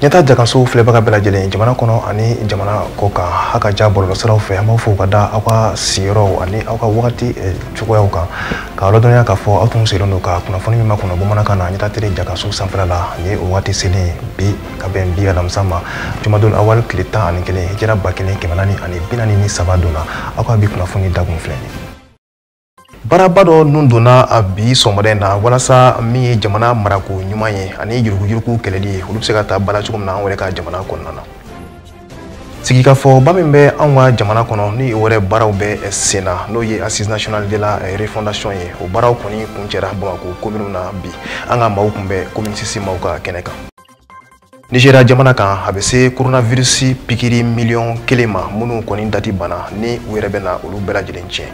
Ɲɛta jakaso filɛbaga bɛɛ lajɛlen jamana kɔnɔ ani jamana kɔ kan a ka ja bɔlɔlɔsiraw fɛ an b'aw fo ka da aw ka sigiyɔrɔw ani aw ka wagati cogoyaw kan k'aw ladɔnniya k'a fɔ aw tun sigilen don ka kunnafoni min makɔnɔ bamanankan na Ɲɛta Tele jakaso sanfɛla la nin ye o waati selen bi ka bɛn bi alamisa ma jumadon awal tile 11 hijira 1443 donna aw ka bi kunnafoni dakun filɛ nin ye. Baaraba dɔ nun donna a bi sɔgɔmada in na walasa min ye jamana marako ɲuman ye ani yuruguyurugu kɛlɛli ye olu bɛ se ka taa ba la cogo min na an yɛrɛ ka jamana kɔnɔna na. Sigikafɔba min bɛ anw ka jamana kɔnɔ ni o yɛrɛ baaraw bɛ sen na n'o ye Assise nationale de la refondation ye o baaraw kɔni kuncɛra Bamakɔ commune na bi an ka maaw tun bɛ commune 6 maaw ka kɛnɛ kan. Nigeria jamana kan a bɛ se coronavirus pikiri 1 million ma minnu kɔni dati banna ni u yɛrɛ bɛ na olu bɛɛ lajɛlen tiɲɛ.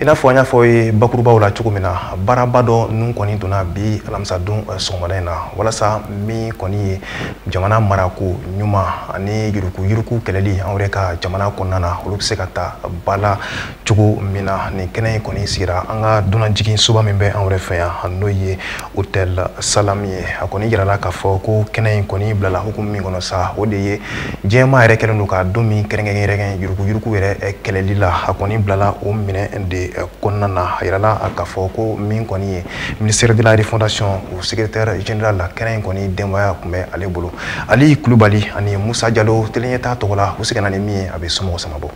I n'a fɔ an y'a fɔ ye bakurubaw la cogo min na baaraba dɔ nun kɔni donna bi alamisadon sɔgɔmada in na walasa min kɔni ye jamana marako ɲuman ani yuruguyurugu kɛlɛli an yɛrɛ ka jamana kɔnɔna na olu bɛ se ka ta ba la cogo min na nin kɛnɛ in kɔni sigira an ka dunanjigin soba min bɛ an yɛrɛ fɛ yan n'o ye Hôtel Salam ye a kɔni yirala k'a fɔ ko kɛnɛ in kɔni bilala hukumu min kɔnɔ sa o de ye diɲɛmaa yɛrɛ kɛlen don ka don min kɛrɛnkɛrɛn yuruguyurugu yɛrɛ kɛlɛli la a kɔni bilala o minɛn de kɔnɔna na a yirala k'a fɔ ko min kɔni ye ministère de la refondation o secrétaire général la kɛnɛ in kɔni denbaya tun bɛ ale bolo Ali Kulubali ani Musa Jalo Teleɲɛta tɔgɔ la u seginna ni min ye a bɛ somɔgɔ sama bɔ.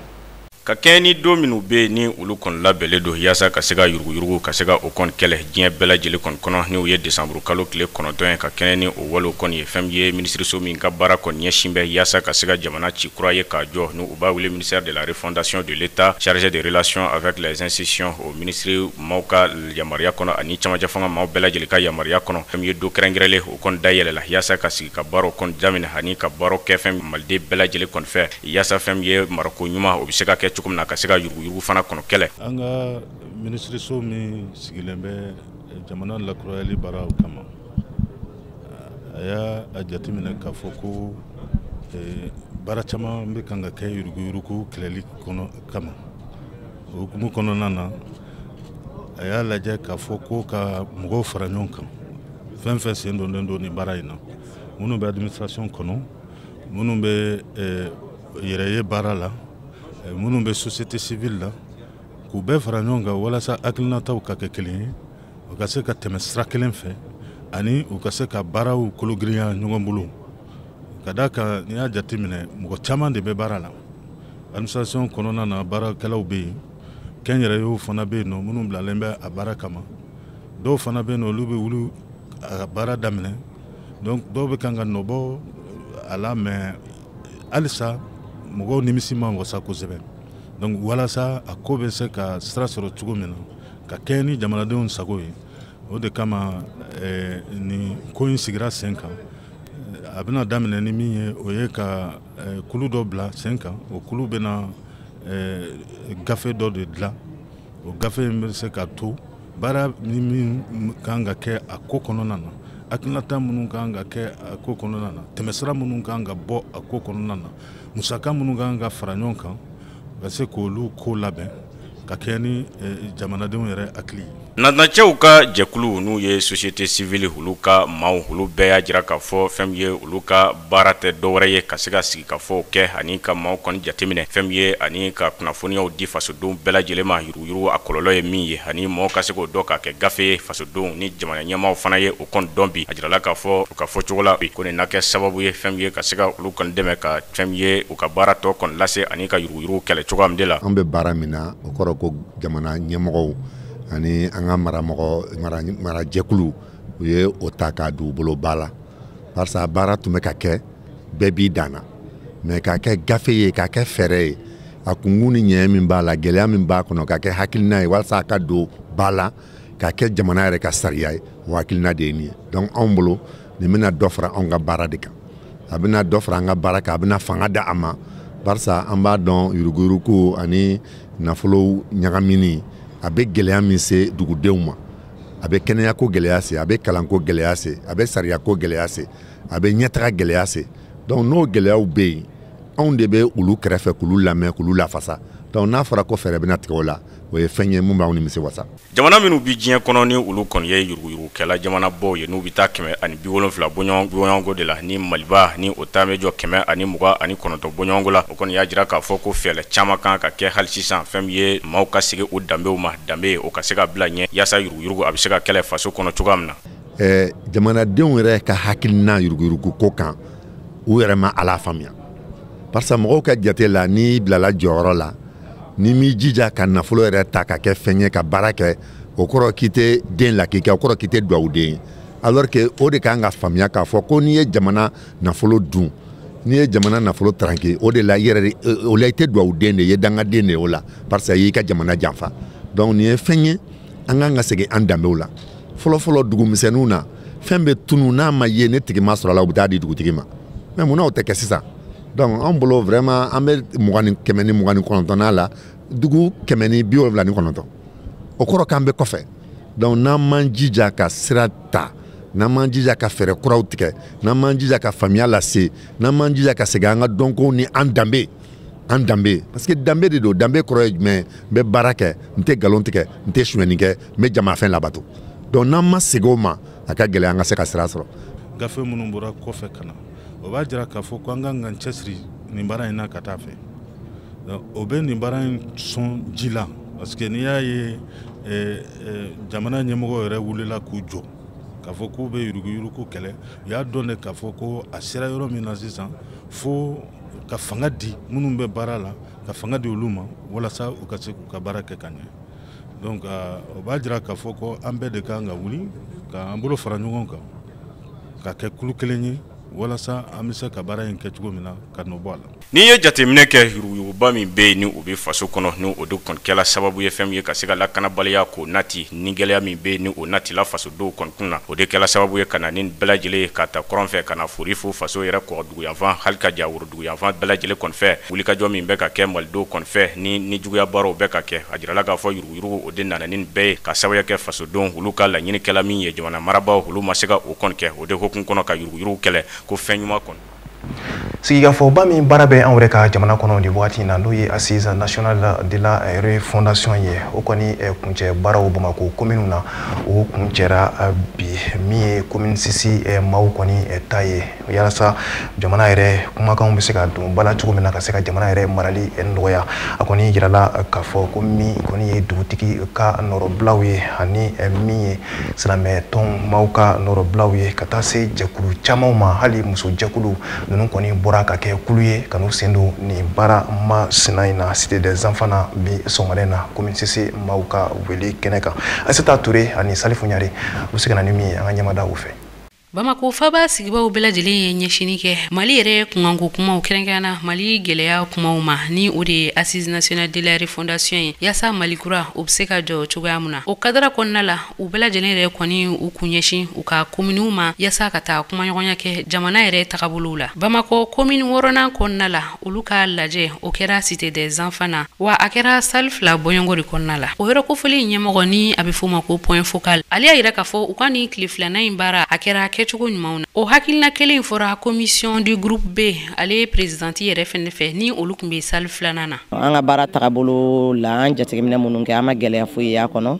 Ka kɛɲɛ ni don minnu bɛ yen ni olu kɔni labɛnlen don yaasa ka se ka yuruguyurugu ka se ka o kɔni kɛlɛ diɲɛ bɛɛ lajɛlen kɔni kɔnɔ ni o ye desanburu kalo tile 9 ye ka kɛɲɛ ni o walew kɔni ye fɛn min ye minisiriso min ka baara kɔni ɲɛsin bɛ yaasa ka se ka jamana ci kura ye k'a jɔ ni u b'a wele ministère de la refondation de l'État chargé des relations avec les institutions o minisiri maaw ka yamaruya kɔnɔ ani camancɛ fanga maaw bɛɛ lajɛlen ka yamaruya kɔnɔ fɛn min ye don kɛrɛnkɛrɛnlen o kɔni dayɛlɛla yaasa ka sigi ka baaraw kɔni daminɛ ani ka baaraw kɛ fɛn maliden bɛɛ lajɛlen kɔni fɛ yaasa fɛn min ye marako ɲuman o bɛ se ka kɛ cogo min na ka se ka yuruguyurugu fana kɔnɔ kɛlɛ. An ka minisiriso min sigilen bɛ jamana lakurayali baaraw kama a y'a jateminɛ k'a fɔ ko baara caman bɛ kan ka kɛ yuruguyurugu kɛlɛli kɔnɔ kama o hukumu kɔnɔna na a y'a lajɛ k'a fɔ ko ka mɔgɔw fara ɲɔgɔn kan fɛn fɛn sen donnen don nin baara in na minnu bɛ administration kɔnɔ minnu bɛ yɛrɛye baara la minnu bɛ société civile la k'u bɛɛ fara ɲɔgɔn kan walasa hakilinataw ka kɛ kelen ye u ka se ka tɛmɛ sira kelen fɛ ani u ka se ka baaraw kologirinya ɲɔgɔn bolo ka d'a kan n'i y'a jateminɛ mɔgɔ caman de bɛ baara la administration kɔnɔna na baarakɛlaw bɛ yen kɛnyɛrɛyew fana bɛ yen nɔ minnu bilalen bɛ a baara kama dɔw fana bɛ yen nɔ olu bɛ wuli a baara daminɛ donc dɔw bɛ kan ka nɔbɔ a la mais halisa mɔgɔw nimisi ma wasa kosɛbɛ donc walasa a ko bɛ se ka sira sɔrɔ cogo min na ka kɛɲɛ ni jamanadenw sago ye o de kama nin ko in sigira sen kan a bɛna daminɛ ni min ye o ye ka kulu dɔ bila sen kan o kulu bɛna gafe dɔ de dilan o gafe in bɛ se ka to baara ni min kan ka kɛ a ko kɔnɔna na hakilinata minnu kan ka kɛ a ko kɔnɔna na tɛmɛsira minnu kan ka bɔ a ko kɔnɔna na musaka minnu kan ka fara ɲɔgɔn kan ka se k'olu ko labɛn ka kɛɲɛ ni jamanadenw yɛrɛ hakili ye. Natnacɛw ka jɛkulu n'u ye société civile olu ka maaw olu bɛɛ y'a jira k'a fɔ fɛn min ye olu ka baara tɛ dɔwɛrɛ ye ka se ka sigikafɔw kɛ ani ka maaw kɔni jateminɛ fɛn min ye ani ka kunnafoniyaw di fasodenw bɛɛ lajɛlen ma yuruguyurugu a kɔlɔlɔ ye min ye ani mɔgɔw ka se k'o dɔn k'a kɛ gafe ye fasodenw ni jamana ɲɛmaaw fana ye o kɔni dɔn bi a jirala k'a fɔ u ka fɔcogo la ko nin na kɛ sababu ye fɛn min ye ka se ka olu kɔni dɛmɛ ka fɛn min ye u ka baara tɔ kɔni lase ani ka yuruguyurugu kɛlɛ cogoya min de la. An bɛ baara min na o kɔrɔ ko jamana ɲɛmɔgɔw ani an ka marajɛkulu u ye o ta k'a don u bolo ba la barisa baara tun bɛ ka kɛ bɛɛ b'i dan na mais k'a kɛ gafe ye k'a kɛ fɛɛrɛ ye a kunkun ni ɲɛ min b'a la gɛlɛya min b'a kɔnɔ k'a kɛ hakilina ye walasa a ka don ba la k'a kɛ jamana yɛrɛ ka sariya ye o hakilina de ye nin ye donc anw bolo nin bɛna dɔ fara anw ka baara de kan a bɛna dɔ fara an ka baara kan a bɛna fanga da a ma Barisa an b'a dɔn yuruguyurugu ani nafolo ɲagamini a bɛ gɛlɛya min se dugudenw ma, a bɛ kɛnɛyako gɛlɛya se, a bɛ kalanko gɛlɛya se, a bɛ sariyako gɛlɛya se, a bɛ ɲɛtaga gɛlɛya se. Donc n'o gɛlɛyaw bɛ yen, anw de bɛ olu kɛrɛfɛ k'olu lamɛn, k'olu lafasa. Donc n'a fɔra ko fɛɛrɛ bɛna tigɛ o la, o ye fɛn ye mun b'anw nimisi wasa. Jamana minnu bɛ diɲɛ kɔnɔ ni olu kɔni ye yuruguyurugukɛla jamanabaw ye, n'u bɛ taa 170 bɔɲɔgɔnko de la, ni Maliba ni o taa bɛ jɔ 129 bɔɲɔgɔnko la, o kɔni y'a jira k'a fɔ ko fɛɛrɛ caman kan ka kɛ hali sisan, fɛn min ye maaw ka segin u danbew ma, danbe o ka se ka bila ɲɛ yaasa yuruguyurugu a bɛ se ka kɛlɛ faso kɔnɔ cogoya min na. Jamanadenw yɛrɛ ka hakilina yuruguyurugu ko kan, u yɛrɛ ma ala faamuya. Parce que mɔgɔw ka jate la, n'i bilala jɔyɔrɔ la, ni m'i jija ka nafolo yɛrɛ ta ka kɛ fɛn ye ka baara kɛ, o kɔrɔ k'i tɛ den lakika, o kɔrɔ k'i tɛ dugawuden ye. Alors que o de kan ka faamuya k'a fɔ ko n'i ye jamana nafolo dun, n'i ye jamana nafolo taranke, o de la i yɛrɛ o la i tɛ dugawuden de ye, i ye dangaden de ye o la, parce que i y'i ka jamana janfa. Donc nin ye fɛn ye an kan ka segin an danbew la. Fɔlɔfɔlɔ dugumisɛnninw na, fɛn bɛ tunu n'a ma ye, ne tigi ma sɔrɔ a la, u bɛ taa di dugutigi ma. Mais munna o tɛ kɛ sisan? Donc an bolo vraiment an bɛ 129 la, dugu 179, o kɔrɔ k'an bɛ kɔfɛ. Donc n'an m'an jija ka sira ta, n'an m'an jija ka fɛɛrɛ kuraw tigɛ, n'an m'an jija ka faamuya lase, n'an m'an jija ka segin an ka dɔnkow ni an danbe, an danbe, parce que danbe de don. Danbe kɔrɔ ye jumɛn? N bɛ baara kɛ, n tɛ nkalon tigɛ, n tɛ sonyɛni kɛ, n bɛ jamafɛn labato. Donc n'an ma segin o ma, a ka gɛlɛn an ka se ka sira sɔrɔ. Gafe minnu bɔra kɔfɛ ka na, o b'a jira k'a fɔ ko an kan k'an cɛsiri nin baara in na ka taa fɛ. O bɛ nin baara in sɔn ji la, parce que n'i y'a ye jamana ɲɛmɔgɔ yɛrɛ wulila k'u jɔ k'a fɔ k'u bɛ yuruguyurugu kɛlɛ, u y'a dɔn de k'a fɔ ko a sera yɔrɔ min na sisan, fo ka fanga di minnu bɛ baara la, ka fanga di olu ma walasa u ka se k'u ka baara kɛ ka ɲɛ. Donc o b'a jira k'a fɔ ko an bɛɛ de kan ka wuli k'an bolo fara ɲɔgɔn kan ka kɛ kulu kelen ye walasa an bɛ se ka baara in kɛ cogo min na ka nɔ bɔ a la. N'i ye jateminɛ kɛ, yuruguyuruguba min bɛ yen ni o bɛ faso kɔnɔ, ni o de kɔni kɛla sababu ye fɛn min ye ka se ka lakanabaliya k'o nati, ni gɛlɛya min bɛ yen ni o natila fasodenw kɔni kun na, o de kɛla sababu ye ka na ni bɛɛ lajɛlen ye ka ta kɔrɔn fɛ ka na fori fo faso yɛrɛ kɔgɔduguyanfan, hali ka ja woroduguyanfan bɛɛ lajɛlen kɔni fɛ. Wulikajɔ min bɛ ka kɛ malidenw kɔni fɛ ni juguya baaraw bɛ ka kɛ, a jirala k'a fɔ yuruguyurugu o de nana ni bɛɛ ye ka sababu kɛ fasodenw olu ka laɲini kɛla min ye, jamana marabaaw olu ma se ka o kɔni kɛ. O de hukumu kɔnɔ ka yuruguyurugu kɛlɛ ko fɛn ɲuman kɔni. Sigikafɔba min baara bɛ anw yɛrɛ ka jamana kɔnɔ nin waati in na, n'o ye Assise nationale de la refondation ye, o kɔni kuncɛ baaraw Bamakɔ kominiw na, o kuncɛra bi, min ye commune 6 maaw kɔni ta ye, walasa jamana yɛrɛ kumakanw bɛ se ka don ba la cogo min na, ka se ka jamana yɛrɛ marali nɔgɔya. A kɔni jirala k'a fɔ ko min kɔni ye dugutigi ka nɔrɔbilaw ye, ani min ye silamɛtɔn maaw ka nɔrɔbilaw ye, ka taa se jɛkulu camanw ma, hali musojɛkulu ninnu kɔni bɔra ka kɛ kulu ye ka n'u sen don nin baara masina in na Cité des Enfants na bi sɔgɔmada in na, commune 6 maaw ka wele kɛnɛ kan. Aseta Ture ani Salifu Ɲare u bɛ se ka na ni min ye, an ka ɲɛmada u fɛ. Bamakɔ faba sigibaw bɛɛ lajɛlen ye ɲɛsini kɛ Mali yɛrɛ kunkanko kumaw, kɛrɛnkɛrɛnna Mali gɛlɛya kumaw ma, ni o de ye Assise nationale de la refondation ye, yaasa Mali kura o bɛ se ka jɔ cogoya min na. O kadara kɔnɔna la, u bɛɛ lajɛlen yɛrɛ kɔni u kun ɲɛsin u ka kominiw ma, yaasa ka taa kumaɲɔgɔnya kɛ jamana yɛrɛ tagabolow la. Bamakɔ komini 6nan kɔnɔna la, olu ka lajɛ o kɛra Cité des Enfants na, wa a kɛra salle 2 bɔɲɔgɔn de kɔnɔna la. O yɔrɔ kofɔlen ɲɛmɔgɔ ni a bɛ f'o ma ko point focal, ale y'a yira k'a fɔ u ka nin tile filanan in baara a kɛra kɛcogo ɲumanw na. O hakilina kelen fɔra commission du groupe B, ale ye présidente yɛrɛ fɛnɛ fɛ, ni olu tun bɛ salle 2nan na. An ka baara tagabolo la, an jateminɛ minnu kɛ, an ma gɛlɛya foyi y'a kɔnɔ.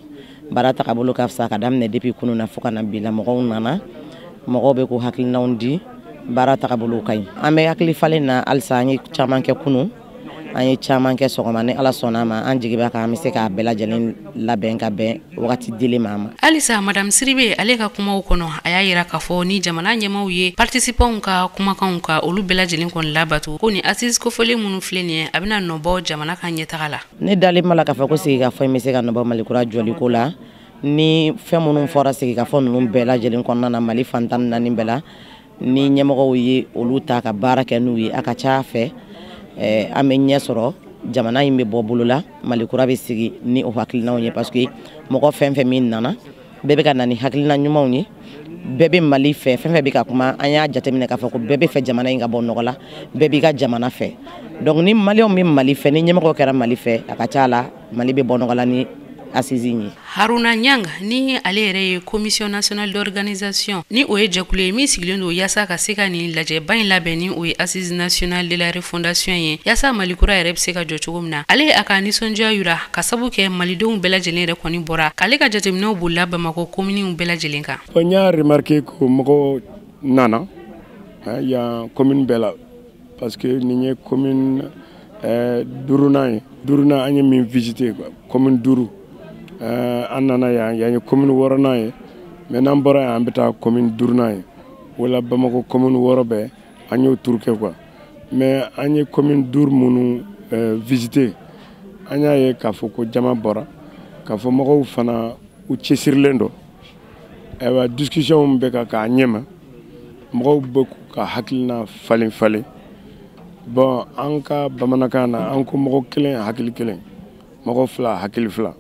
Baara tagabolo ka fisa ka daminɛ depuis kunun na fo ka na bi la, mɔgɔw nana, mɔgɔw bɛ k'u hakilinaw di, baara tagabolo ka ɲi. An bɛ hakili falen na halisa, an ye caman kɛ kunun, an ye caman kɛ sɔgɔma, ni Ala sɔnna a ma, an jigi b'a kan an bɛ se k'a bɛɛ lajɛlen labɛn ka bɛn wagati dilen ma. Halisa madame Siribe ale ka kumaw kɔnɔ, a y'a yira k'a fɔ ni jamana ɲɛmaaw ye participants ka kumakanw ka olu bɛɛ lajɛlen kɔni labato, ko ni assise kofɔlen minnu filɛ nin ye, a bɛna nɔbɔ jamana ka ɲɛtaga la. Ne dalen b'a la k'a fɔ ko sigikafɔ in bɛ se ka nɔbɔ Mali kura jɔliko la, ni fɛn minnu fɔra sigikafɔ ninnu bɛɛ lajɛlen kɔnɔna na, Mali fan 14 bɛɛ la, ni ɲɛmɔgɔw ye olu ta ka baara kɛ n'u ye, a ka ca a fɛ an bɛ ɲɛ sɔrɔ, jamana in bɛ bɔ bolo la, Mali kura bɛ sigi ni o hakilinaw ye, parce que mɔgɔ fɛn fɛn min nana, bɛɛ bɛ ka na ni hakilina ɲumanw ye, bɛɛ bɛ Mali fɛ, fɛn fɛn bɛ ka kuma, an y'a jateminɛ k'a fɔ ko bɛɛ bɛ fɛ jamana in ka bɔ nɔgɔ la, bɛɛ b'i ka jamana fɛ. Donc ni maliyɛnw bɛ Mali fɛ, ni ɲɛmɔgɔ kɛra Mali fɛ, a ka ca la Mali bɛ bɔ nɔgɔ la ni assise in ye. Haruna Ɲang, ni ale yɛrɛ ye Commission nationale d'organisation, ni o ye jɛkulu ye min sigilen don yaasa ka se ka nin lajɛba in labɛn, ni o ye Assise nationale de la refondation ye, yaasa Mali kura yɛrɛ bɛ se ka jɔ cogo min na, ale ye a ka nisɔndiya yira ka sabu kɛ malidenw bɛɛ lajɛlen yɛrɛ kɔni bɔra k'ale ka jateminɛw bolila Bamakɔ kominiw bɛɛ lajɛlen kan. N y'a remarqué ko mɔgɔw nana yan commune bɛɛ la, parce que nin ye commune duurunan ye, duurunan an ye min visité quoi, commune 5. An nana yan, yan ye commune 6nan ye, mais n'an bɔra yan, an bɛ taa commune 5nan ye. O la Bamakɔ commune 6 bɛɛ an y'o tour kɛ quoi. Mais an ye commune 5 minnu visité, an y'a ye k'a fɔ ko jama bɔra, k'a fɔ mɔgɔw fana u cɛsirilen don. Ayiwa, discussion bɛ ka k'a ɲɛma, mɔgɔw bɛ k'u ka hakilina falen falen. Bon, an ka bamanankan na, an ko mɔgɔ kelen hakili kelen, mɔgɔ fila hakili fila.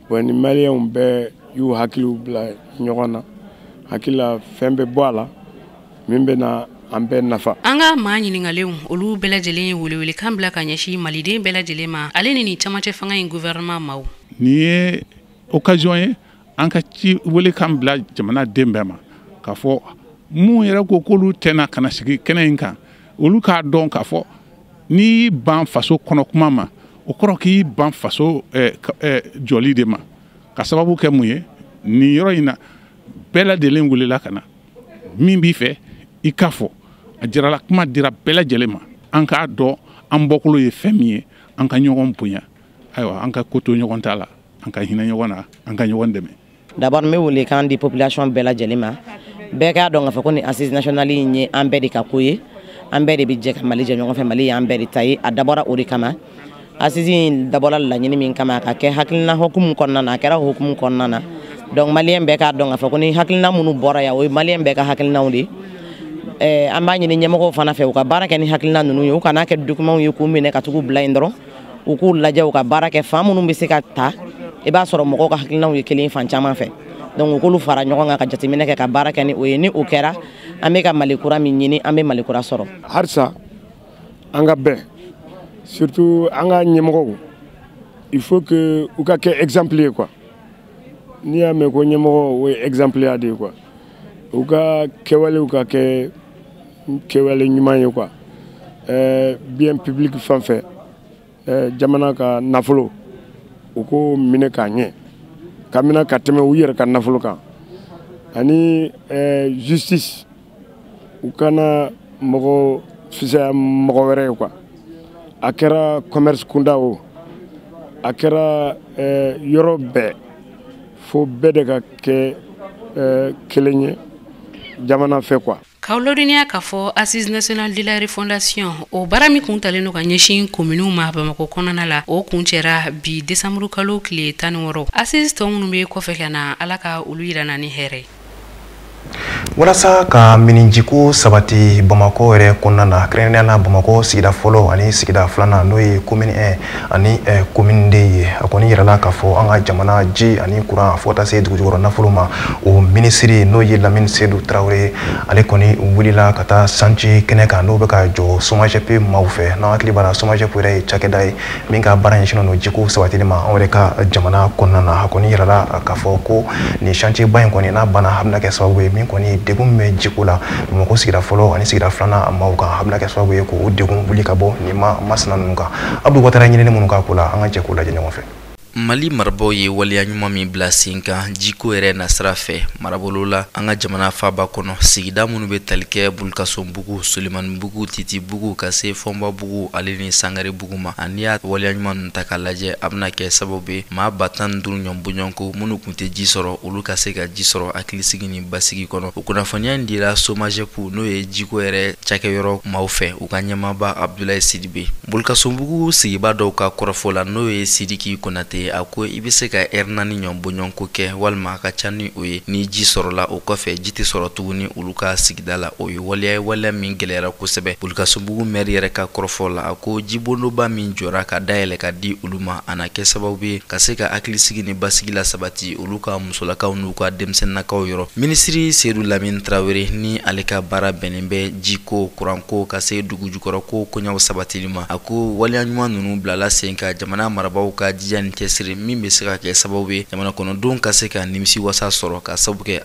Bon, ni maliyɛnw bɛɛ y'u hakiliw bila ɲɔgɔn na, hakili la fɛn bɛ bɔ a la min bɛ na an bɛɛ nafa. An ka maa ɲininkalenw, olu bɛɛ lajɛlen ye welewelekan bila ka ɲɛsin maliden bɛɛ lajɛlen ma, ale ni nin camancɛ fanga in gouvernement maaw. Nin ye occasion ye an ka ci welekan bila jamana den bɛɛ ma, k'a fɔ mun yɛrɛ ko k'olu tɛna ka na sigi kɛnɛ in kan, olu k'a dɔn k'a fɔ n'i ban faso kɔnɔ kuma ma, o kɔrɔ k'i ban faso jɔli de ma. Ka sababu kɛ mun ye? Nin yɔrɔ in na, bɛɛ lajɛlen welela ka na, min b'i fɛ i k'a fɔ, a jirala, kuma dira bɛɛ lajɛlen ma. An k'a dɔn an bɔkolo ye fɛn min ye, an ka ɲɔgɔn bonya, ayiwa, an ka ko to ɲɔgɔn ta la, an ka hinɛ ɲɔgɔn na, an ka ɲɔgɔn dɛmɛ. D'abord, n bɛ welekan di population bɛɛ lajɛlen ma. Bɛɛ k'a dɔn k'a fɔ ko nin assise nationale in ye an bɛɛ de ka ko ye, an bɛɛ de bɛ jɛ ka Mali jɛ ɲɔgɔn fɛ. Mali y'an bɛɛ de ta ye. A dabɔra o de kama. Assise in dabɔra laɲini min kama, a ka kɛ hakilina hukumu kɔnɔna na, a kɛra hukumu kɔnɔna na. Donc maliyɛn bɛɛ k'a dɔn k'a fɔ ko ni hakilina minnu bɔra yan, o ye maliyɛn bɛɛ ka hakilinaw de ye. An b'a ɲini ɲɛmɔgɔw fana fɛ, u ka baara kɛ ni hakilina ninnu ye. U kana kɛ document ye k'u minɛ ka tugu bila yen dɔrɔn. U k'u lajɛ, u ka baara kɛ. Fan minnu bɛ se ka ta, i b'a sɔrɔ mɔgɔw ka hakilinaw ye kelen fan caman fɛ. Donc u k'olu fara ɲɔgɔn kan ka jateminɛ kɛ, ka baara kɛ ni o ye. Ni o kɛra, an bɛ ka Mali kura min ɲini, an bɛ Mali kura sɔrɔ. Halisa an ka bɛn, surtout an ka ɲɛmɔgɔw, il faut que u ka kɛ exemple ye quoi. N'i y'a mɛn ko ɲɛmɔgɔ, o ye exemple ya de ye quoi. U ka kɛwalew ka kɛ kɛwale ɲuman ye quoi. Bien public fan fɛ, jamana ka nafolo, u k'o minɛ k'a ɲɛ, ka minɛ ka tɛmɛ u yɛrɛ ka nafolo kan. Ani justice, u kana mɔgɔ fisaya mɔgɔ wɛrɛ ye quoi. A kɛra commerce kunda o, a kɛra yɔrɔ bɛɛ, fo bɛɛ de ka kɛ kelen ye jamana fɛ quoi. K'aw ladɔnniya k'a fɔ Assise nationale de la refondation, o baara min kun talen don ka ɲɛsin kominiw ma Bamakɔ kɔnɔna la, o kun cɛra bi desanburu kalo tile 16. Assise tɔ minnu bɛ kɔfɛ ka na, Ala ka olu yira na ni hɛrɛ ye. Walasa ka minijiko sabati Bamakɔ yɛrɛ kɔnɔna na, kɛrɛnkɛrɛnnenya la Bamakɔ sigida fɔlɔ ani sigida filanan, n'o ye commune 1 ani commune 2 ye, a kɔni yirala k'a fɔ an ka jamana ji ani kuran, fo ka taa se dugujukɔrɔ nafolo ma, o minisiri, n'o ye Lamini Sedu Tarawele, ale kɔni wulila ka taa chantier kɛnɛ kan, n'o bɛ ka jɔ SOMAGEP maaw fɛ. N'an hakili b'a la, SOMAGEP yɛrɛ ye cakɛda ye min ka baara ɲɛsinnen don jiko sabatili ma anw yɛrɛ ka jamana kɔnɔna na. A kɔni yirala k'a fɔ ko nin chantier ba in kɔni, n'a banna, a bɛna kɛ sababu ye min kɔni degun min bɛ jiko la Bamakɔ sigida fɔlɔ ani sigida filanan maaw kan, a bɛna kɛ sababu ye k'o degun wuli ka bɔ nin ma masina ninnu kan. Abdou Watara ɲinini minnu k'a ko la, an ka jɛ k'o lajɛ ɲɔgɔn fɛ. Mali marabaaw ye waleya ɲuman min bila sen kan jiko yɛrɛ nasira fɛ marabolo la an ka jamana faaba kɔnɔ, sigida minnu bɛ tali kɛ Bulukasonbugu, Sulemanibugu, Titibugu, ka se Fɔnbabugu ale ni Sangarebugu ma, ani y'a waleya ɲuman ninnu ta k'a lajɛ, a bɛna kɛ sababu ye maa 15 ɲɔgɔn bɔɲɔgɔnko minnu tun tɛ ji sɔrɔ, olu ka se ka ji sɔrɔ hakilisigi ni basigi kɔnɔ. O kunnafoniya in dira SOMAGEP, n'o ye jiko yɛrɛ cakɛyɔrɔ maaw fɛ, u ka ɲɛmaaba Abdoulaye Sidibe. Bulukasonbugu sigibaa dɔw ka kɔrɔfɔ la, n'o ye Sidiki Konate, tile, a ko i bɛ se ka ɛri 4 ɲɔgɔn bɔɲɔgɔnko kɛ walima a ka ca ni o ye. Ni ji sɔrɔla, o kɔfɛ ji tɛ sɔrɔ tuguni olu ka sigida la. O ye waleya ye, waleya min gɛlɛyara kosɛbɛ. Bulukasunbugu mɛri yɛrɛ ka kɔrɔfɔ la, a ko jibondoba min jɔra ka dayɛlɛ ka di olu ma, a na kɛ sababu ye ka se ka hakilisigi ni basigi la sabati olu ka musolakaw n'u ka denmisɛnninnakaw yɔrɔ. Minisiri Seydou Lamine Traoré, ni ale ka baara bɛnnen bɛ jiko, kuranko, ka se dugu jukɔrɔko koɲaw sabatili ma, a ko waleya ɲuman ninnu bilala sen kan jamana marabaaw ka jija ni cɛsiri min bɛ se ka kɛ sababu ye jamana kɔnɔdenw ka se ka nimisi wasa sɔrɔ, ka sababu kɛ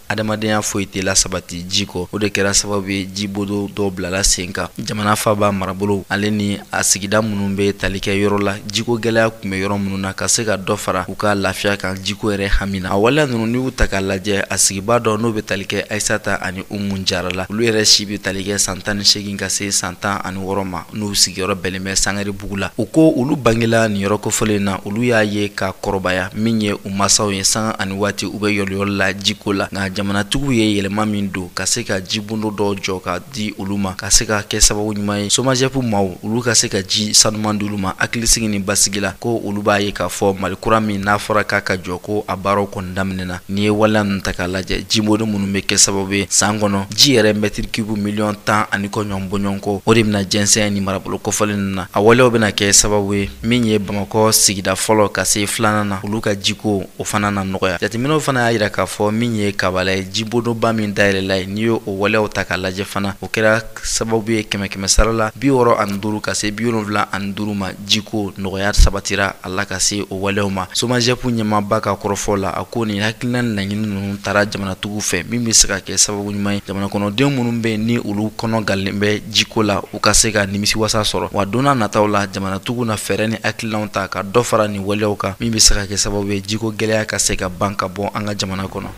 adamadenya foyi tɛ la sabati ji kɔ. O de kɛra sababu ye jibodo dɔw bilala sen kan jamana faaba marabolo ale ni a sigida minnu bɛ tali kɛ yɔrɔ la jiko gɛlɛya tun bɛ yɔrɔ minnu na, ka se ka dɔ fara u ka lafiya kan jiko yɛrɛ hami na. A waleya ninnu, n'i y'u ta k'a lajɛ, a sigibaa dɔ n'o bɛ tali kɛ Ayisata ani Umu Jara la, olu yɛrɛ si bɛ tali kɛ san 18 ka se san 16 ma, n'u sigiyɔrɔ bɛnnen bɛ Sangare Bugu la. U ko olu bangela nin yɔrɔ kofɔlen na, olu y'a ye ka kɔrɔbaya min ye u masaw ye sanga ani waati u bɛ yɔliyɔli la jiko la. Nka jamanatigiw ye yɛlɛma min don ka se ka jibondo dɔw jɔ ka di olu ma, ka se ka kɛ sababu ɲuman ye SOMAGEP maaw olu ka se ka ji sanuman di olu ma hakilisigi ni basigi la, ko olu b'a ye k'a fɔ Mali kura min n'a fɔra k'a ka jɔ, ko a baaraw kɔni daminɛna. N'i ye waleya ninnu ta k'a lajɛ, jibondo minnu bɛ kɛ sababu ye san kɔnɔ ji yɛrɛ mètre cube miliyɔn 10 ani kɔ ɲɔgɔn bɔɲɔgɔn, o de bɛna jɛnsɛn ni marabolo kofɔlen ninnu na. A waleyaw bɛna kɛ sababu ye min ye Bamakɔ sigida fɔlɔ ka se filanan na, olu ka jiko o fana na nɔgɔya. Jateminɛw fana y'a jira k'a fɔ min ye Kabala ye, jibondoba min dayɛlɛla ye, n'i y'o waleyaw ta k'a lajɛ fana, o kɛra sababu ye kɛmɛ kɛmɛ sara la 65 ka se 75 ma, jiko nɔgɔya sabatira a la ka se o waleyaw ma. SOMAGEP ɲɛmaaba ka kɔrɔfɔ la, a ko nin hakilina ni laɲini ninnu taara jamanatigiw fɛ min bɛ se ka kɛ sababu ɲuman ye jamana kɔnɔden minnu bɛ yen ni olu kɔnɔ galen bɛ jiko la, u ka se ka nimisiwasa sɔrɔ. Wa don n'a nataw la, jamanatigiw na fɛɛrɛ ni hakilinaw ta ka dɔ fara nin waleyaw kan min bɛ se ka kɛ sababu ye jiko gɛlɛya ka se ka ban ka bɔ an ka jamana kɔnɔ.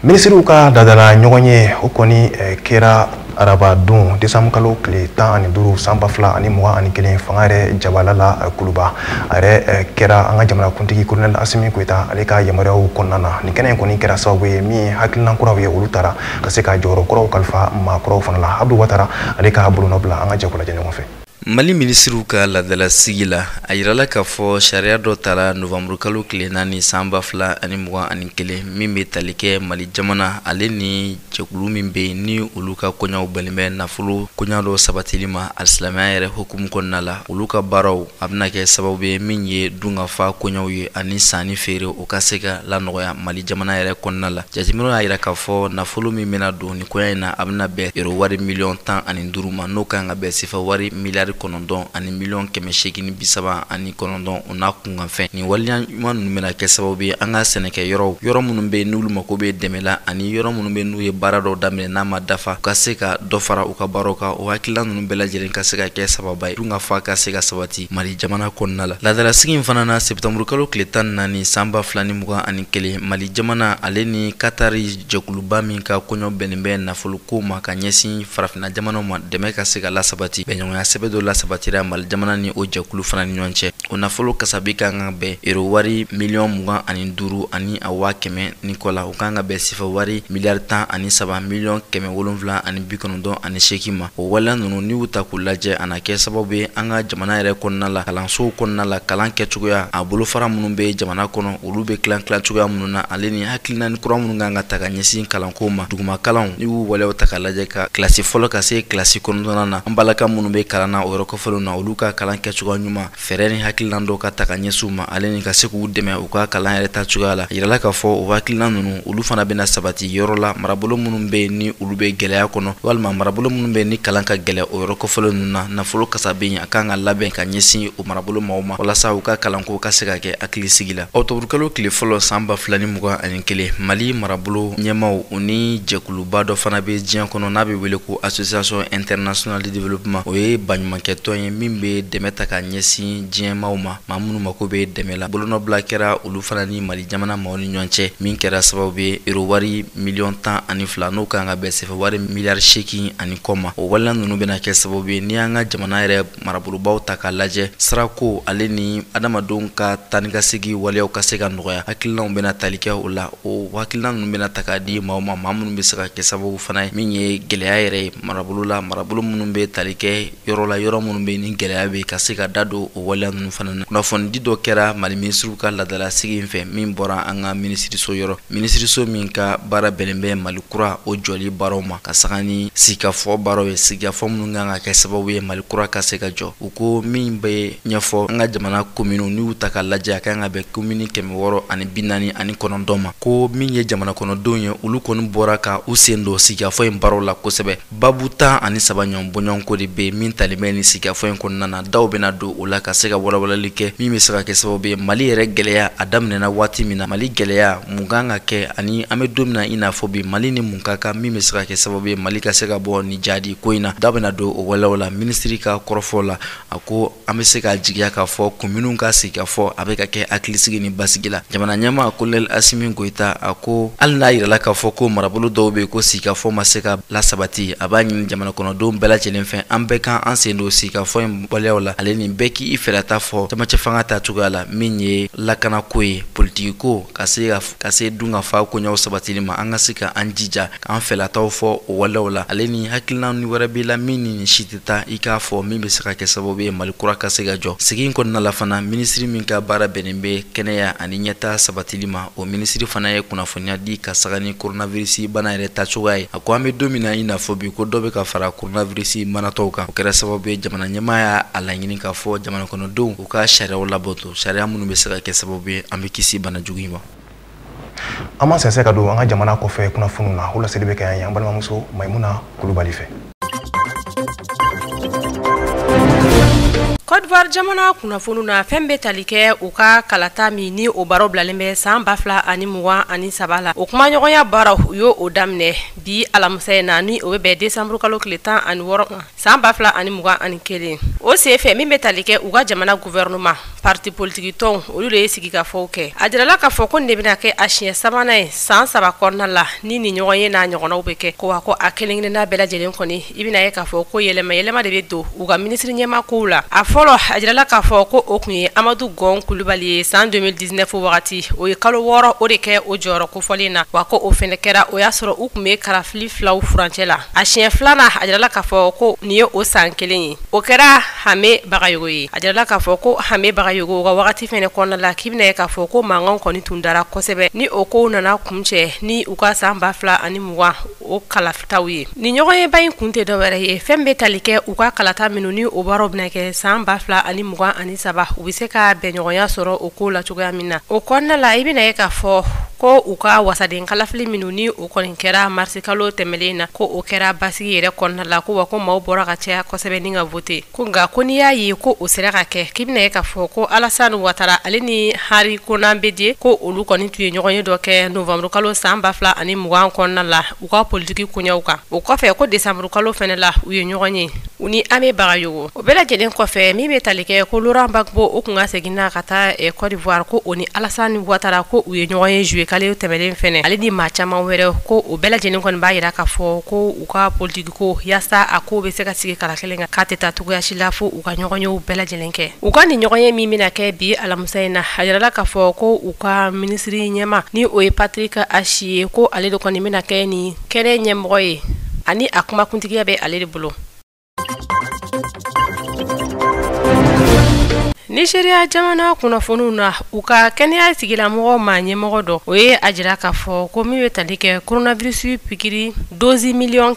Minisiriw ka dadala ɲɔgɔn ye, o kɔni kɛra araba don, desanburu kalo tile 15 san 2021, fanga yɛrɛ jabala la Kuluba. A yɛrɛ kɛra an ka jamanakuntigi Colonel Assimi Goïta ale ka yamaruyaw kɔnɔna na. Nin kɛnɛ in kɔni kɛra sababu ye min ye hakilina kuraw ye, olu taara ka se ka jɔyɔrɔ kuraw kalifa maa kuraw fana la. Abdou Ouattara ale ka bolonɔ bila, an ka jɛ k'o lajɛ ɲɔgɔn fɛ. Mali minisiriw ka laadala sigi la, a yirala k'a fɔ sariya dɔ tara novanburukalo tile 4 san 2021 min bɛ tali kɛ Mali jamana ale ni jɛkulu min bɛ yen ni olu ka koɲaw bɛnnen bɛ nafolo koɲa dɔ sabatili ma alisilamɛya yɛrɛ hukumu kɔnɔna la, olu ka baaraw a bɛna kɛ sababu ye min ye dunkafa koɲaw ye ani sanni feere, o ka se ka lanɔgɔya Mali jamana yɛrɛ kɔnɔna la. Jateminɛw y'a yira k'a fɔ nafolo min bɛna don nin koɲa in na, a bɛna bɛn euro wari miliyɔn 15 ma, n'o kan ka bɛn sefa wari miliyari 9 ani miliyɔn 839, o n'a kunkanfɛn. Nin waleya ɲuman ninnu bɛna kɛ sababu ye an ka sɛnɛkɛ yɔrɔw, yɔrɔ minnu bɛ yen n'olu mako bɛ dɛmɛ la, ani yɔrɔ minnu bɛ n'u ye baara dɔw daminɛ n'a ma dafa, u ka se ka dɔ fara u ka baaraw kan. O hakilina ninnu bɛɛ lajɛlen ka se ka kɛ sababa ye dunkafa ka se ka sabati Mali jamana kɔnɔna la. Laadalasigi in fana na, sɛptanburukalo tile 14 san 2021, Mali jamana ale ni Katari jɛkuluba min ka kɔɲɔ bɛnnen bɛ nafoloko ma ka ɲɛsin farafinna jamanaw ma, dɛmɛ ka se ka lasabati, bɛnɲɔgɔnya sɛbɛn dɔ lasabatira Mali jamana ni o jɛkulu fana ni ɲɔgɔn cɛ. O nafolo kasabi kan ka bɛn euro wari miliyɔn 25 ani a 100,000 ni kɔ la, o kan ka bɛn sefa wari miliyari 13 798 ma. O waleya ninnu, n'i y'u ta k'u lajɛ, a na kɛ sababu ye an ka jamana yɛrɛ kɔnɔna la, kalansow kɔnɔna la, kalan kɛcogoya a bolofara minnu bɛ jamana kɔnɔ, olu bɛ tilan tilan cogoya minnu na, ale ni hakilina ni kura minnu kan ka ta ka ɲɛsin kalanko ma duguma kalanw, n'i y'u waleyaw ta k'a lajɛ, ka kilasi fɔlɔ ka se kilasi 9nan na, an balaka minnu bɛ kalan na o yɔrɔ kɔfɛlenw na, olu ka kalan kɛcogoya ɲuman, fɛɛrɛ ni hakilina dɔw ka ta ka ɲɛsin u ma, ale ni ka se k'u dɛmɛ u ka kalan yɛrɛ ta cogoya la. A yirala k'a fɔ o hakilina ninnu, olu fana bɛna sabati yɔrɔ la marabolo minnu bɛ yen ni olu bɛ gɛlɛya kɔnɔ, walima marabolo minnu bɛ yen ni kalan ka gɛlɛ o yɔrɔ kɔfɛlen ninnu na. Nafolo kasabi a kan ka labɛn ka ɲɛsin o marabolo maaw ma walasa u ka kalanko ka se ka kɛ hakili sigi la. Ɔkutɔburukalo tile 1 san 2021, Mali marabolo ɲɛmaaw, u ni jɛkuluba dɔ fana bɛ diɲɛ kɔnɔ n'a bɛ wele ko Association internationale de développement, o ye baɲumankɛtɔn ye min bɛ dɛmɛ ta ka ɲɛsin diɲɛmaaw ma, maa minnu mako bɛ dɛmɛ la. Bolonɔbila kɛra olu fana ni Mali jamana maaw ni ɲɔgɔn cɛ min kɛra sababu ye euro wari miliyɔn 12, n'o kan ka bɛn sefa wari miliyari 8 ani kɔ ma. O waleya ninnu bɛna kɛ sababu ye n'i y'an ka jamana yɛrɛ marabolobaw ta k'a lajɛ, sirako ale ni adamadenw ka taa ni ka segin waleyaw ka se ka nɔgɔya. Hakilinaw bɛna tali kɛ o la. O hakilina ninnu bɛna ta k'a di maaw ma, maa minnu bɛ se ka kɛ sababu fana ye min ye gɛlɛya yɛrɛ ye marabolo la, marabolo minnu bɛ tali kɛ yɔrɔ la, yɔrɔ yɔrɔ minnu bɛ ni gɛlɛya bɛ ka se ka da don o waleya ninnu fana na. Kunnafonidi dɔ kɛra Mali minisiriw ka laadalasigi in fɛ min bɔra an ka minisiriso yɔrɔ, minisiriso min ka baara bɛnnen bɛ Mali kura o jɔli baaraw ma, ka saga ni sigikafɔ baaraw ye, sigikafɔ minnu kan ka kɛ sababu ye Mali kura ka se ka jɔ. U ko min bɛ ɲɛfɔ an ka jamana kominiw n'u y'u ta ka lajɛ, a kan ka bɛn komini 649 ma. Ko min ye jamana kɔnɔdenw ye, olu kɔni bɔra ka u sen don sigikafɔ in baaraw la kosɛbɛ. Babu 13 ɲɔgɔn bɔɲɔgɔnko de bɛ min talen bɛ ni sigikafɔ in kɔnɔna na. Daw bɛna don o la ka se ka walawalali kɛ min bɛ se ka kɛ sababu ye Mali yɛrɛ gɛlɛya a daminɛna waati min na, Mali gɛlɛya mun kan ka kɛ ani an bɛ don min na i n'a fɔ bi Mali ni mun ka kan min bɛ se ka kɛ sababu ye Mali ka se ka bɔ ni jadi ko in na. Da bɛna don o waleyaw la. Minisiri ka kɔrɔfɔ la, a ko an bɛ se k'a jigiya k'a fɔ kominiw ka sigikafɔ a bɛ ka kɛ hakilisigi ni basigi la. Jamana ɲɛmaa Kolonɛli Asimi Goyita, a ko hali n'a yirala k'a fɔ ko marabolo dɔw bɛ yen ko sigikafɔ ma se ka lasabati, a b'a ɲini jamana kɔnɔdenw bɛɛ lajɛlen fɛ an bɛɛ kan an sen don sigikafɔ in waleyaw la, ale ni bɛɛ k'i fɛlata fɔ camancɛ fanga ta cogoya la, min ye lakanako ye, politiki ko, ka se dunkafa koɲɛw sabatili ma. An ka se ka an jija k'an fɛlataw fɔ o waleyaw la, ale ni hakilina ni wɛrɛ b'i la min ni nin si tɛ taa, i k'a fɔ min bɛ se ka kɛ sababu ye Mali kura ka se ka jɔ. Sigi in kɔnɔna la fana, minisiri min ka baara bɛnnen bɛ kɛnɛya ani ɲɛtaa sabatili ma, o minisiri fana ye kunnafoniya di ka saga ni coronavirus bana yɛrɛ ta cogoya ye. A ko an bɛ don min na i n'a fɔ bi, ko dɔ bɛ ka fara coronavirus banatɔw kan. O kɛra sababu ye jamana ɲɛmaa y'a laɲini k'a fɔ jamana kɔnɔdenw u ka sariyaw labato, sariya minnu bɛ se ka kɛ sababu ye an bɛ kisi bana jugu in ma. An ma sɛnsɛn ka don an ka jamana kɔfɛ kunnafoniw na, o laseli bɛ kɛ yan an balimamuso Mayimuna Kulubali fɛ. Côte d'Ivoire jamana kunnafoniw na, fɛn bɛ tali kɛ u ka kalata min ni o baaraw bilalen bɛ san 2023 la, o kumaɲɔgɔnya baaraw u y'o o daminɛ bi alamisa in na, ni o bɛ bɛn décembre kalo tile 16 ma san 2021. O senfɛ min bɛ tali kɛ u ka jamana gouvernement, parti politique tɔnw olu de ye sigikafɔw kɛ. A jirala k'a fɔ ko nin de bɛna kɛ a siɲɛ sabanan ye san 3 kɔnɔna la ni nin ɲɔgɔn ye n'a ɲɔgɔnnaw bɛ kɛ. Ko wa ko a kelen kelenna bɛɛ lajɛlen kɔni, i bɛna ye k'a fɔ ko yɛlɛma yɛlɛma de bɛ don u ka minisiri ɲɛmaa kow la. A fɔlɔ, a jirala k'a fɔ ko o kun ye Amadu Gɔn Kulubali ye san 2019 wagati, o ye kalo 6 o de kɛ o jɔyɔrɔ kofɔlen na, wa ko o fɛnɛ kɛra o y'a sɔrɔ u kun bɛ kalafili filaw furancɛ la. A siɲɛ filanan, a jirala k'a fɔ ko nin ye o san kelen ye, o kɛra Hame Bagayogo ye. A jirala k'a fɔ ko Hame Bagayogo ka wagati fɛnɛ kɔnɔna la, k'i bɛna ye k'a fɔ ko mankan kɔni tun dara kosɛbɛ, ni o kow nana kuncɛ ni u ka san 2020 o kalafitaw ye. Ni ɲɔgɔnyeba in kun tɛ dɔwɛrɛ ye, fɛn bɛ tali kɛ u ka kalata minnu ni o baaraw bɛna kɛ san 2023, u bɛ se ka bɛnɲɔgɔnya sɔrɔ o ko la cogoya min na. O kɔnɔna la, i bɛna ye k'a fɔ ko u ka wasaden kalafili minnu ni o kɔni kɛra marisi kalo tɛmɛlen na, ko o kɛra basigi yɛrɛ kɔnɔna la, ko wa ko maaw bɔra ka caya kosɛbɛ ni ka vote. Ko nka ko n'i y'a ye ko o sera ka kɛ, k'i bɛna ye k'a fɔ ko Alassane Ouattara ale ni Henri Konan Bédié ko olu kɔni tun ye ɲɔgɔn ye dɔ kɛ novembre kalo san 2020 kɔnɔna la u ka politiki koɲɛw kan. O kɔfɛ ko décembre kalo fɛnɛ la u ye ɲɔgɔn ye u ni Ame Bagayogo. O bɛɛ lajɛlen kɔfɛ, min bɛ tali kɛ ko Laurent Gbagbo o kun ka seginna ka taa Côte d'Ivoire, ko o ni Alassane Ouattara ko u ye ɲɔgɔn ye juillet kalo tɛmɛnen fɛnɛ, ale ni maa caman wɛrɛ, ko o bɛɛ lajɛlen kɔni b'a yira k'a fɔ ko u ka politiki ko yaasa a ko bɛ se ka sigi kala kelen kan, k'a tɛ taa cogoya si la fo u ka ɲɔgɔnyew bɛɛ lajɛlen kɛ. U ka nin ɲɔgɔn ye min bɛna kɛ bi alamisa in na, a yirala k'a fɔ ko u ka minisiri ɲɛmaa ni o ye Patrick Achi ye, ko ale de kɔni bɛna kɛ nin kɛnɛ ɲɛmɔgɔ ye, ani a kumakuntigiya bɛ ale de bolo. Nigeria jamana kunnafoniw na, u ka kɛnɛya tigilamɔgɔ maa ɲɛmɔgɔ dɔ o ye a jira k'a fɔ ko min bɛ tali kɛ coronavirus pikiri dosi 1 million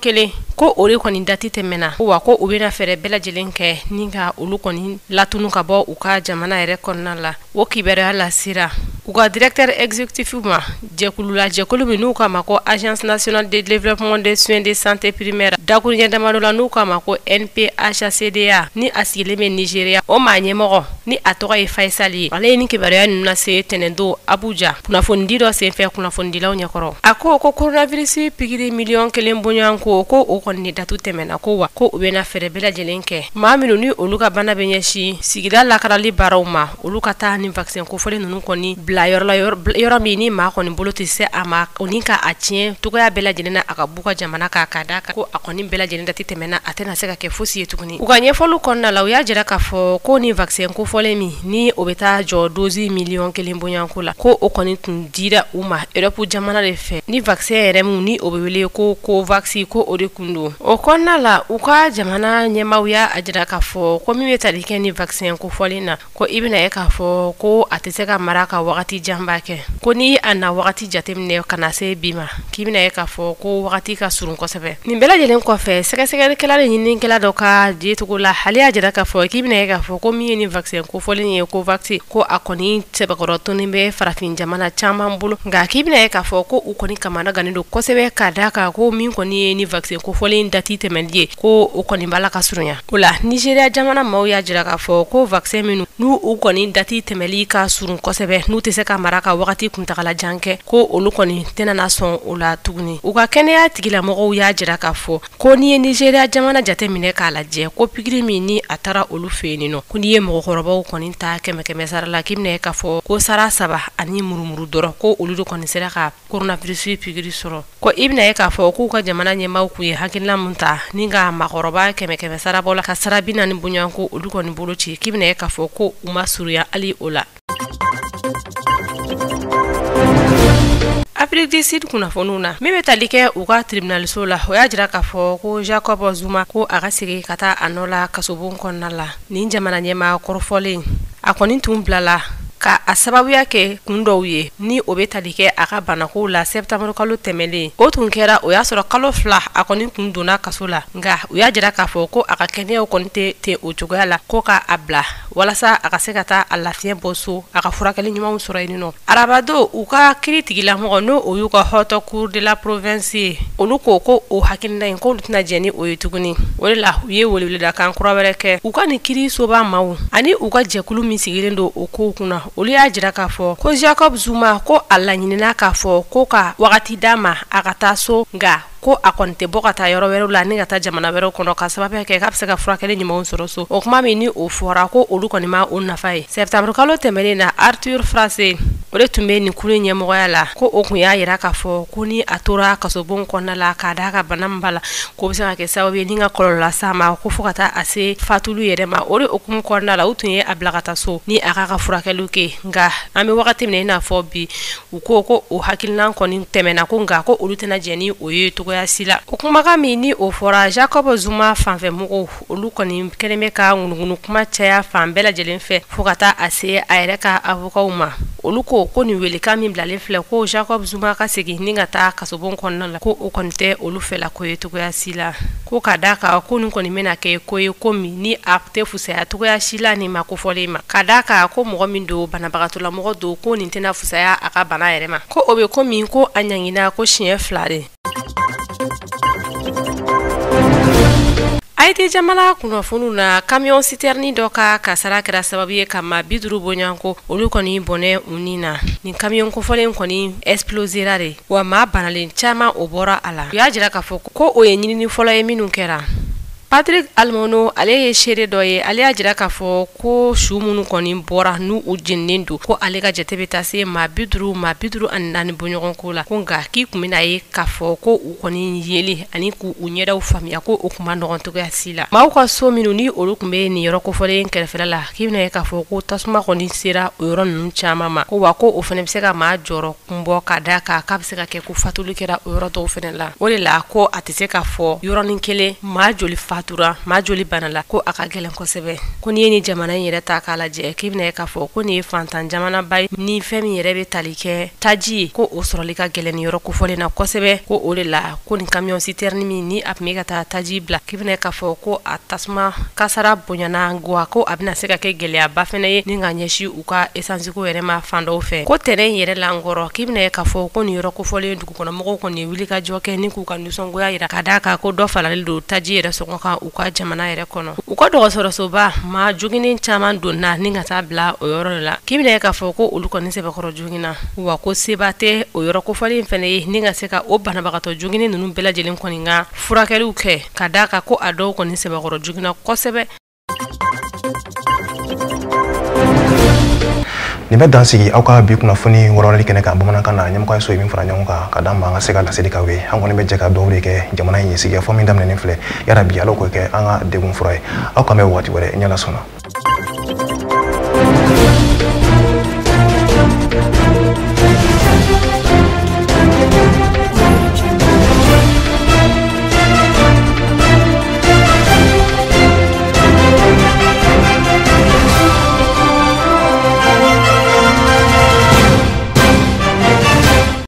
ko o de kɔni dati tɛmɛna, wa ko u bɛna fɛɛrɛ bɛɛ lajɛlen kɛ ni ka olu kɔni latunu ka bɔ u ka jamana yɛrɛ kɔnɔna la. O kibaruya lasera u ka directeur exécutif ma jɛkulu la, jɛkulu min n'u k'a ma ko Agence nationale de développement des soins de santé primaire, dakuruɲɛ damadɔ la n'u k'a ma ko NPHCDA, ni a sigilen bɛ Nigeria. O maa ɲɛmɔgɔ ni a tɔgɔ ye Faisal ye, ale ye nin kibaruya ninnu lase tɛnɛndon Abuja kunnafonidi dɔ senfɛ kunnafonidilaw ɲɛkɔrɔ. A ko ko coronavirus pikiri 1 million bɔɲɔgɔn ko o kɔni datu tɛmɛna, ko wa ko u bɛna fɛɛrɛ bɛɛ lajɛlen kɛ maa minnu ni olu ka bana bɛ ɲɛsin sigida lakarali baaraw ma, olu ka taa ni vaccin kofɔlen ninnu kɔni bila bila yɔrɔ la, yɔrɔ min ni maa kɔni bolo tɛ se a ma, o ni ka a tiɲɛ cogoya bɛɛ lajɛlen na a ka b'u ka jamana kan, ka d'a kan ko a kɔni bɛɛ lajɛlen date tɛmɛna, a tɛna se ka kɛ fosi ye tuguni. U ka ɲɛfɔliw kɔnɔna la, u y'a jira k'a fɔ ko ni vaccin kofɔlen min ni o bɛ taa jɔ dose 1 miliyɔn bonyanko la, ko o kɔni tun dira u ma Europe jamana de fɛ, ni vaccin yɛrɛ mun ni o bɛ wele ko Covax, ko o de kun don. O kɔnɔna la, u ka jamana ɲɛmaaw y'a jira k'a fɔ ko min bɛ tali kɛ ni vaccin kofɔlen na, ko i bɛna ye k'a fɔ ko a tɛ se ka mara ka wagati janba kɛ, ko ni a na wagati jateminɛ ka na se bi ma, k'i bɛna ye k'a fɔ ko wagati ka surun kosɛbɛ. Nin bɛɛ lajɛlen kɔfɛ, sɛgɛsɛgɛlikɛla ni ɲininikɛla dɔ ka jetogo la, ale y'a jira k'a fɔ k'i bɛna ye k'a fɔ ko min ye ni vaccin kofɔlen ye Covax, ko a kɔni sɛbɛkɔrɔ tonnen bɛ farafin jamana caman bolo, nka k'i bɛna ye k'a fɔ ko u kɔni kamana gannen don kosɛbɛ, ka d'a kan ko min kɔni ye ni vaccin kofɔlen date tɛmɛli ye, ko o kɔni b'a la ka surunya. O la, Nigéria jamana maaw y'a jira k'a fɔ ko vaccin minnu n'u u kɔni date tɛmɛli ka surun kosɛbɛ, n'u tɛ se ka mara ka wagati kuntagala jan kɛ, ko olu kɔni tɛna na sɔn o la tuguni. U ka kɛnɛya tigilamɔgɔw y'a jira k'a fɔ ko n'i ye Nigéria jamana jateminɛ k'a lajɛ, ko pikiri min ni a taara olu fɛ yen nɔ, ko n'i ye mɔgɔkɔrɔbaw kɔni ta kɛmɛ kɛmɛ sara la, k'i bɛna ye k'a fɔ ko sara saba ani murumuru dɔrɔn, ko olu de kɔni sera ka coronavirus pikiri sɔrɔ. Ko i bɛna ye k'a fɔ k'u ka jamana ɲɛmaaw kun ye hakilina mun ta ni ka maakɔrɔba kɛmɛ kɛmɛ sarabɔ la ka sara 40 bonyanko olu kɔni bolo ci, k'i bɛna ye k'a fɔ ko u ma surunya hali o la. Afrique du Sud kunnafoniw na, min bɛ tali kɛ u ka tribunaliso la, o y'a jira k'a fɔ ko Jacob Zuma, ko a ka segin ka taa a nɔ la kasobon kɔnɔna la. Nin jamana ɲɛmaa kɔrɔfɔlen, a kɔni tun bilala ka a sababuya kɛ kun dɔw ye ni o bɛ tali kɛ a ka banakow la septembre kalo tɛmɛlen. O tun kɛra o y'a sɔrɔ kalo 2 a kɔni tun donna kaso la, nka u y'a jira k'a fɔ ko a ka kɛnɛyaw kɔni tɛ ten o cogoya la, ko ka a bila walasa a ka se ka taa a lafiɲɛ bɔ so, a ka furakɛli ɲumanw sɔrɔ yen nɔ. Arabado, u ka kiiri tigilamɔgɔ, n'o o y'u ka haute cour de la province ye, olu ko ko o hakilina in, k'olu tɛna jɛn ni o ye tuguni. O de la, u ye weleweledakan kura wɛrɛ kɛ u ka nin kiiri soba maaw ani u ka jɛkulu min sigilen don o kow kunna. Olu y'a jira k'a fɔ ko Jacob Zuma, ko a laɲinina k'a fɔ ko ka wagati d'a ma a ka taa so, nka ko a kɔni tɛ bɔ ka taa yɔrɔ wɛrɛw la ni ka taa jamana wɛrɛw kɔnɔ, ka sababu kɛ k'a bɛ se ka furakɛli ɲumanw sɔrɔ so. O kuma min ni o fɔra, ko olu kɔni ma o nafa ye. Septembre kalo tɛmɛnen na, Arthur Fraser, o de tun bɛ nin kulu ɲɛmɔgɔya la, ko o kun y'a jira k'a fɔ ko ni a tora kasobon kɔnɔna la, k'a d'a ka bana min b'a la, k'o bɛ se ka kɛ sababu ye ni ka kɔlɔlɔ las'a ma, ko fo ka taa a se fatuli yɛrɛ ma. O de hukumu kɔnɔna la, u tun ye a bila ka taa so ni a k'a ka furakɛliw kɛ. Nka an bɛ wagati min na i n'a fɔ bi, u ko ko o hakilina kɔni tɛmɛna, ko nka ko olu tɛna jɛn ni o ye cogoya si la. O kumakan min ni o fɔra, Jacob Zuma fanfɛ mɔgɔw, olu kɔni kɛlen bɛ ka ŋunuŋunu kuma caya fan bɛɛ lajɛlen fɛ, fo ka taa a se a yɛrɛ ka avocats ma. Olu ko ko nin welekan min bilalen filɛ ko Jacob Zuma ka segin ni ka taa kasobon kɔnɔna la, ko o kɔni tɛ olu fɛla ko ye cogoya si la, ko ka d'a kan ko nin kɔni bɛna kɛ ko ye ko min ni a tɛ fusaya cogoya si la nin ma kofɔlen ma, ka d'a kan ko mɔgɔ min don, banabagatɔlamɔgɔ don, ko nin tɛna fusaya a ka bana yɛrɛ ma, ko o bɛ ko min ko a ɲangina ko siɲɛ 2 de. Haïti jamana kunnafoniw na, camion citerne dɔ ka kasara kɛra sababu ye ka maa 50 bɔɲɔgɔnko olu kɔni bɔnɛ u ni na. Nin camion kofɔlen kɔni explosera de, wa maa banalen caman o bɔra a la. U y'a jira k'a fɔ ko o ye ɲinini fɔlɔ ye minnu kɛra. Patrick Almono, ale ye seere dɔ ye, ale y'a jira k'a fɔ ko su minnu kɔni bɔra n'u u jeninen don, ko ale ka jate bɛ taa se maa 50, maa 54 bɔɲɔgɔnko la, ko nka k'i kun bɛna ye k'a fɔ ko u kɔni yeli ani k'u u ɲɛdaw faamuya, ko o kun ma nɔgɔn cogoya si la. Maaw ka so minnu ni olu tun bɛ nin yɔrɔ kofɔlen kɛrɛfɛla la, k'i bɛna ye k'a fɔ ko tasuma kɔni sera o yɔrɔ ninnu caman ma, ko wa ko o fana bɛ se ka maa jɔrɔ kun bɔ, ka d'a kan k'a bɛ se ka kɛ ko fatuli kɛra o yɔrɔ dɔw fana la. O de la, ko a tɛ se k'a fɔ yɔrɔnin kelen maa joli fatura, maa joli bana la, ko a ka gɛlɛn kosɛbɛ. Ko n'i ye nin jamana in yɛrɛ ta k'a lajɛ, k'i bɛna ye k'a fɔ ko nin ye fantan jamanaba ye ni fɛn min yɛrɛ bɛ tali kɛ taji ye, ko o sɔrɔli ka gɛlɛn nin yɔrɔ kofɔlen na kosɛbɛ. Ko o de la, ko nin camion citerne min ni a tun bɛ ka taa taji bila, k'i bɛna ye k'a fɔ ko a tasuma kasara bonyana, wa ko a bɛna se ka kɛ gɛlɛyaba fana ye ni ka ɲɛsin u ka essence ko yɛrɛ ma fan dɔw fɛ. Ko tɛnɛn in yɛrɛ la n kɔrɔ, k'i bɛna ye k'a fɔ ko nin yɔrɔ kofɔlen dugukɔnɔmɔgɔw kɔni ye wulikajɔ kɛ ni k'u ka nisɔngoya jira, ka d'a kan ko dɔ faralen don taji yɛrɛ sɔngɔ kan u ka jamana yɛrɛ kɔnɔ. U ka dɔgɔtɔrɔsoba, maa joginen caman donna ni ka taa bila o yɔrɔ de la, k'i bɛna ye k'a fɔ ko olu kɔni sɛbɛkɔrɔ joginna, wa ko seba tɛ o yɔrɔ kofɔlen fana ye ni ka se ka o banabagatɔ joginen ninnu bɛɛ lajɛlen kɔni ka furakɛliw kɛ, ka d'a kan ko a dɔw kɔni sɛbɛkɔrɔ joginna kosɛbɛ. Nin bɛ dan sigi aw ka bi kunnafoni walawalali kɛnɛ kan bamanankan na. Ɲɛmɔgɔ so ye min fara ɲɔgɔn kan ka d'an ma an ka se ka laseli k'aw ye. An kɔni bɛ jɛ ka dugawu de kɛ jamana in ye. Sigikafɔ min daminɛnen filɛ, yarabi Ala k'o kɛ an ka degun fura ye. Aw kan bɛn waati wɛrɛ, ni Ala sɔnna.